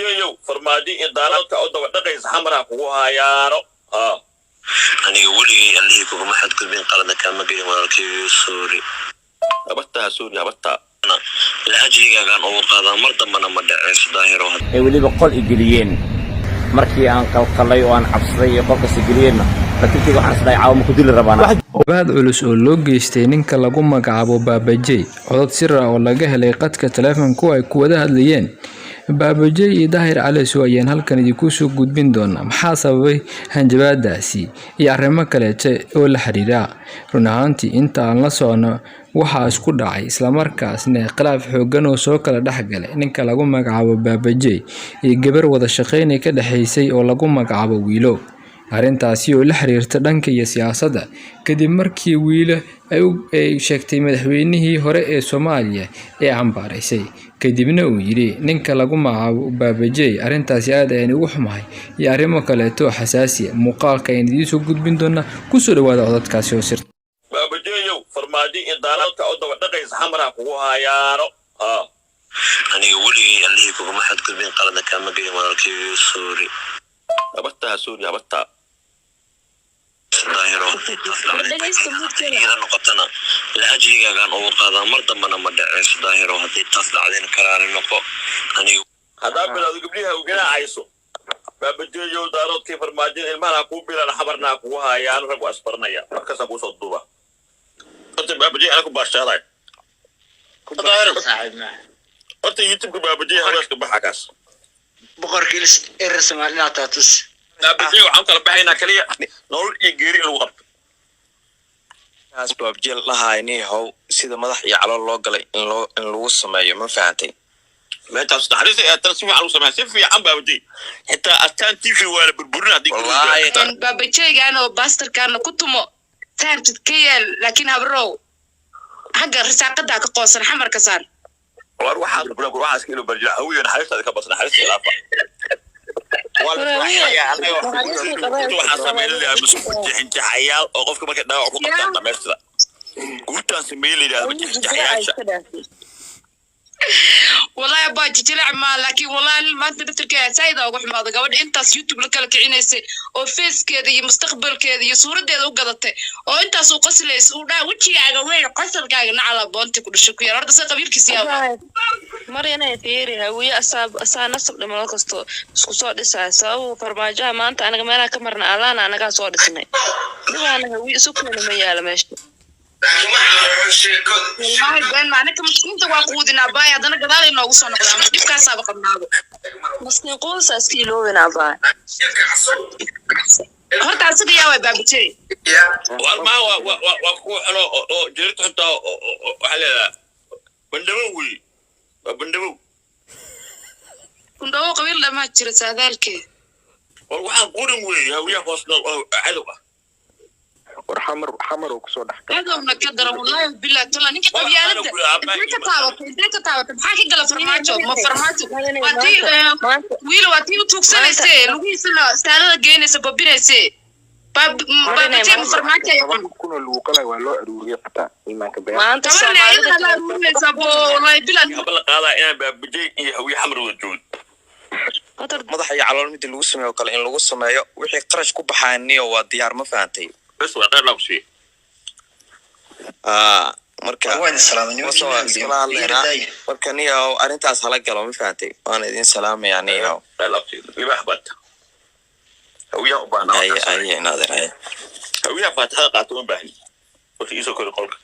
Baabajeeyow, Farmaajo iyo Daaroodka u daba dhaqaysa Xamaraha kugu hayaano. Aniga weligay Allihii kuguma xadgudbin, qaladna kaama gelin, walaalkay, sorry. Habartaa, sorry, habartaa. La ajligaagaan ugu qaadaa, mar dambana ma dhaceyso, Daahiro. Ay weliba qol igeliyeen markii aan qalqalay oo aan cabsaday iyo qolkaas igeliyeenna laakiin waxaan isdhahay caawa ma ku dili rabaan. Baad culus oo loo geystay ninka lagu magacaabo Baabajey. Codod sir ah oo laga helay qadka taleefanku ay ku wada hadlayeen Baabajey iyo Daahir Calasow ayaan halkan idinku soo gudbin doonaa. Maxaa sababay hanjabaadaasi iyo arrimo kaleete oo la xiriira? Run ahaantii, inta aan la socono waxaa isku dhacay islamarkaasna khilaaf xooggan oo soo kala dhex galay ninka lagu magacaabo Baabajey iyo gabar wada shaqeynay ka dhexeysay oo lagu magacaabo Wiilo. Arrintaasi oo la xiriirta dhanka iyo siyaasadda, kadib markii Wiilo ay sheegtay madaxweynihii hore ee Soomaaliya ee cambaaraysay, kadibna uu yidhi ninka lagu magacaabo Baabajey, "Arrintaasi aad ayaan ugu xumahay," iyo arrimo kaleeto xasaasi ah. Muuqaalka ayaan idiin soo gudbin doonaa. Kusoo dhawaada codadkaasi oo sirta. Baabajeeyow, Farmaajo iyo Daaroodka u daba dhaqaysa Xamaraha kugu hayaano. Aniga weligay Allihii kuguma xadgudbin, qaladna kaama gelin, walaalkay, sorry. Habartaa, sorry, habartaa. Daahiro, iyada noqotana la ajligaagaan ugu qaadaa, mar dambana ma dhaceyso, Daahiro. Haddii taas dhacdayna karaari noqo aniga. Haddaa bilowda gabdhiha u ganaacayso, Baabajeeyow, Daaroodkii Farmaajada ilmahan ha kuu bilaan, Xamarna ha kugu hayaano. Rag waa isbaranaya, markaasaa kuusoo duuba. Horta Baabajey ana ku baashaaday. Horta YouTube-ka Baabajey hawaaska baxa kaas. Boqorka erer Soomaalina taatus. Baabajey waxaan kala baxaynaa kaliya nolol iyo geeri in lagu qabto. Kaas Baabjeel dhahaay niihow, sida madax iyo calool loo galay in lagu sameeyo, ma fahantay? Meeshaas naxariista ee tan si fiican lagu sameeya, si fiican. Baabajey xitaa Astaan TV waa la burburin haddii. Wallaahi. Baabajeygan oo baastarkaana ku tumo saartid ka yeel, laakiin habrow xagga risaaqadaa ka qoosan Xamarka saar. War waxaas waxaas ka ilo barjira hawiyo, naxariistaada ka bas, naxariista ilaafa. Waxaa sameyn la jixinjaxayaal oo qofka markay dhaawac ku qabtaan dhamaystira guurtaan sameeye la yidhahdo jixinjaxayaasha. Wallahi baa jijilac maa, laakiin wallahi maanta daftarkeeda saayida uga xumaada gabadha intaas YouTube la kala kicinaysay oo facekeeda iyo mustaqbalkeeda iyo suuraddeeda u gadatay oo intaas uu qoslaysa uu dhaa wejigaaga weyn qosalkaaga nacala boonti ku dhashay ku yar. Horta se qabiilkiisa yaa? Maryanay, fiiri, Hawiye asaa nasab dhimalo kasto isku soo dhisaya. Sababu Farmaajoha maanta anaga meelaha ka marna allaana anagaa soo dhisnay, dhibaana Hawiye isu keena ma yaalo meesha. Wallahi been ma, anaka maskiinta waa quudinaa baay, haddana gadaal inoogu soo noqdaa dhibkaasaaba qabnaabo. Maskiin quusa iska iloobina baa. Horta asaga yaa waay Baabajey? War maa waa kuwa xuno oo jirirta xuntaa waxaa leedaha bandhabow wey, waa bandhabow. Kundhawo qabiil dhamaa jira saadaalkee. War waxaan qurin wey, Hawiyaha hoos nool oo cadow ah. War Xamar, Xamar oo kusoo dhex galay. Cadowna ka daran, wallahi billahi tala ninka qabyaalada intee ka taabatay, intee ka taabatay? Maxaa ka gala Farmaajo? Ma Farmaajo waa tii wiil, waa tii u tuugsanayse, lugihiisana istaalada geynaysa, babinayse. Baabajey ma Farmaajo ay 10,000 oo lagu qalay waa loo aruuriyay xataa iimaanka been. Maanta gabarna Soomaalida ayadana la aruurinaysaa bo, wallahi bilan. Haba la qaadaa inaan Baabajey iyo Hawiye Xamar wada joogin. Madax iyo calool midii lagu sameeyo kale in lagu sameeyo, wixii qarash ku baxaa niyo waa diyaar, ma fahantay? Bes, waa qeyr laa ku siiye. Marka iskala hadlaynaa. Marka niyow arrintaas hala galo, ma fahantay? Waana idin salaamayaa niyow. Qeyr laa ku siiye, libaax baata Hawiyaha u baahnaa. Haye haye, naadir, haye. Hawiyaha faatixada qaato uma baahni, warka iisoo kori qolka.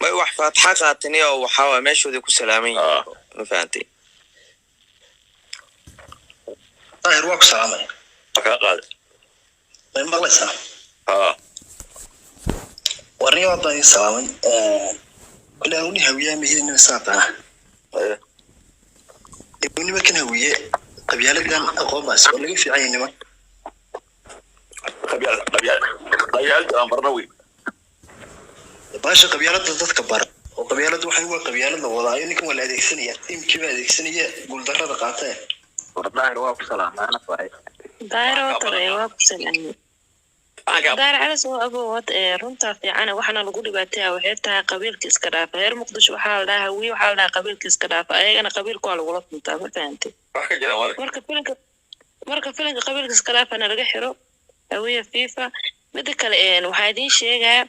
May wax faatixa qaata niyow, waxaa waay meeshoodii ku salaaman yihiin, ma fahantay? Daahir, waa ku salaamay. Waa kaa qaaday. May maqlaysaa? Haa. Warniyo baan idin salaamay. Kule aan uni Hawiyaa mihidin saaqana. Nimankan Hawiye qabyaaladan aqoon baa oo laga fiican yahay niman. Qabyaalada aan barna wey. Baasha qabyaalada dadka bara oo qabyaalada waxay waa qabyaalada wadaayo, ninkan waa la adeegsanaya, tiimkii baa adeegsanaya guuldarrada qaatee. War Daahir, waa ku salaamaana waay. Daahir oo taray, waa ku salaamay. Daar Calas oo abo wad ee runtaa fiican, waxaana lagu dhibaateeyaa waxay tahay qabiilka iska dhaafa. Reer Muqdisho waxaa la dhahaa, Hawiye waxaa la dhahaa qabiilka iska dhaafa, ayagana qabiilka waa lagula funtaa, ma fahantay? Wax ka jira wale. Marka filinka qabiilka iska dhaafana laga xiro Hawiye FIFA. Mida kale waxaa idiin sheegaa,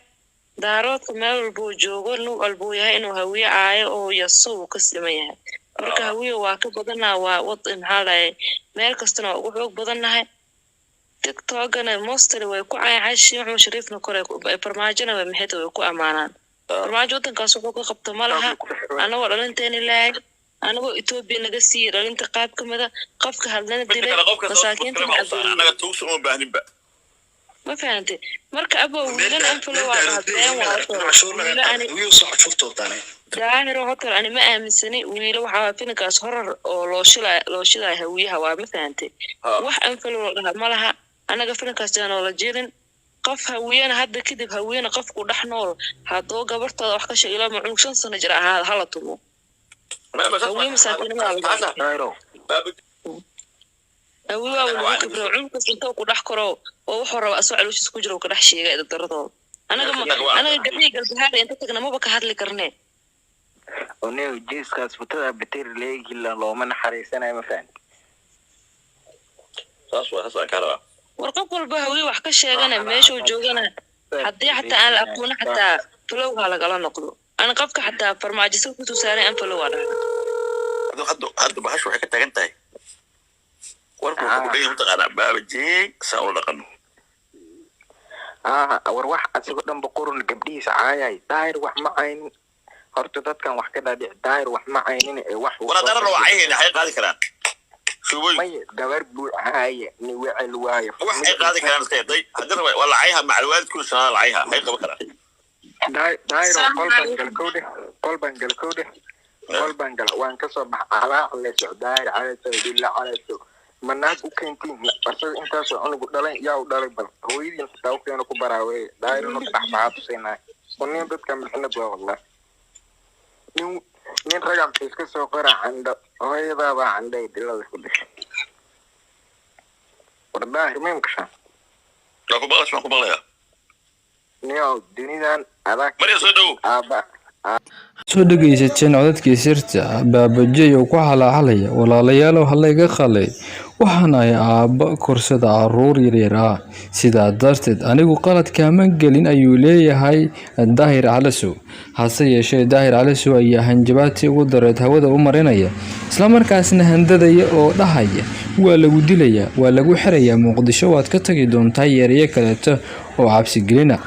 Daaroodka meel walbuu joogo, nuuc walbuu yahay, inuu Hawiye caayo oo yaso uu ka siman yahay. Marka Hawiye waa ka badanaa, waa wad, maxaa lahay, meel kastana waa ugu xoog badannahay. TikTokana mostly way ku caayaan Xaashi Maxamed Shariifna kore, Farmaajona way maxayta, way ku amaanaan. Farmaajo waddankaas wuxuu ka qabto ma laha. Anagoo dhalinteeni lahay, anagoo Etoobiya naga siiyey dhalinta qaab ka mida, qofka hadlana Midda dilay, kale, qofka masaakiinta masaakiinta annaga tuugsi uma baahninba. Ma fahantay? Marka abo wiilan anfalo waa dhahadeen, waa wiilo ani Daahiro hotel ani ma aaminsani. Wiilo waxaa filinkaas horar oo loo shilaayo Hawiyaha waa, ma fahantay? Wax anfalo loo dhaha ma laha. Anaga filinkaas jaan la jirin qof Hawiyana. Hadda kadib Hawiyana qofku dhex nool haddoo gabartooda wax ka sheeg, ilaa cunug 5 sano jir ahaada hala tumo. Hawiye masaakiinimada laga Daahiro. Hawiye waa lagu kibro, cunugkas intuu ku dhex koro oo wuxuu raba asoo calooshiisa ku jira uu ka dhex sheegay daradooda. Anaga anaga gabdhihii Galbahaara inta tagna maba ka hadli karne. Onew jeeskaas futada bateri leegila looma naxariisanayo, ma fahanti? Saas waa, saas aan kaa rabaa. War qof walba Hawiye wax ka sheegana meeshuu joogana, haddii xataa aan la aqoonin, xataa follow ha lagala noqdo. Ana qofka xataa Farmaajo ku tusaaray an follow waa dhaha. Hadda bahashu waxay ka taagan tahay, warku wuxuu ku dhan yahay, mataqaanaa, Baabajey saan ula dhaqano. Ah, war wax asigoo dhan boqorun gabdhihiisa caayay. Daahir wax ma caynin horta, dadkan wax ka dhaadhic. Daahir wax ma caynin ee wax War haddana waa cayhayna, waxay qaadi karaan shubooyin. May, gabar buu caaye, ni wecel waaye. Wax ay qaadi karaan iska yaday haddana waa la cayha, macal waalidku sanaa la cayha, waxay qaban karaan. Daahiro, qol baan gal kowdhe, qol baan gal kowdhe, qol baan gal, waan kasoo bax, calaac leso Daahir Calaso, dhilla Calaso, ma naag u keentiin? Asaga intaasoo cunugu dhalay, yaa u dhalay? Bal hooyadiin xitaa u keeno ku baraaweeye. Daahir inuu dhex baxaa tusinaya nin dadka mixnad waa, wallah. Nin ragaa muxuu iska soo qoraa candho? Hooyadaabaa candhay dhilada ku dhashay. War Daahir, may maqashaan? Waa ku maqlash, waan ku maqlayaa. Niyow, dunidan adag. Marya, soo dhowow. Aaba. Soo dhegaysateen codadkii sirta Baabajey oo ku halaahalaya, "Walaalayaalow, halayga qalay, waxaan ahay aabba korsada caruur yaryar ah, sidaa darteed anigu qalad kama gelin," ayuu leeyahay Daahir Calasow. Hase yeeshee Daahir Calasow ayaa hanjabaadtii ugu dareed hawada u marinaya, islamarkaasna handadaya oo dhahaya, "Waa lagu dilayaa, waa lagu xirayaa, Muqdisho waad ka tagi doontaa," yeerayo kaleeto oo cabsigelina.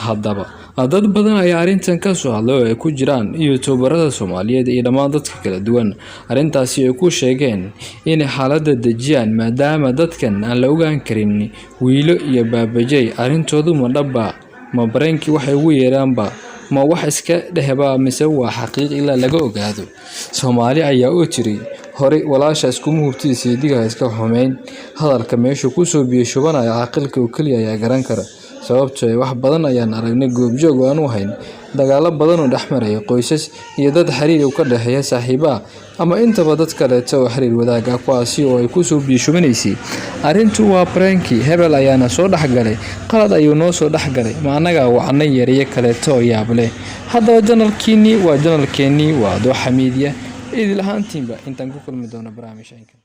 Haddaba dad badan ayaa arrintan ka soo hadlay oo ay ku jiraan youtuberada Soomaaliyeed iyo dhammaan dadka kala duwan. Arrintaasi ay ku sheegeen inay xaaladda dejiyaan, maadaama dadkan aan la ogaan karin Wiilo iyo Baabajey arrintoodu ma dhaba, ma prank-kii waxay ugu yeeraanba, ma wax iska dhehba, mise waa xaqiiq ilaa laga ogaado. Soomaali ayaa u tiri horey, "Walaasha iskuma hubtid, seediga iska xumeyn." Hadalka meeshuu kusoo biyo shubanayo caaqilka oo keliya ayaa garan kara, sababtoo ah wax badan ayaan aragnay, goobjoog oo aan u hayn dagaalo badan oo dhex maraya qoysas iyo dad xiriir u ka dhexeeya, saaxiibaha ama intaba dad kaleeto oo xiriir wadaag ah, kuwaasi oo ay kusoo biyo shubanaysay arrintu waa prank-i, hebel ayaana soo dhexgalay, qalad ayuu noo soo dhexgalay, ma annagaa wacnay, yareyo kaleeto oo yaab leh. Haddaba channel-kiinii waa channel-keenii, waa Dooxa Media. Idil ahaantiinba intaan ku kulmi doono barnaamijka.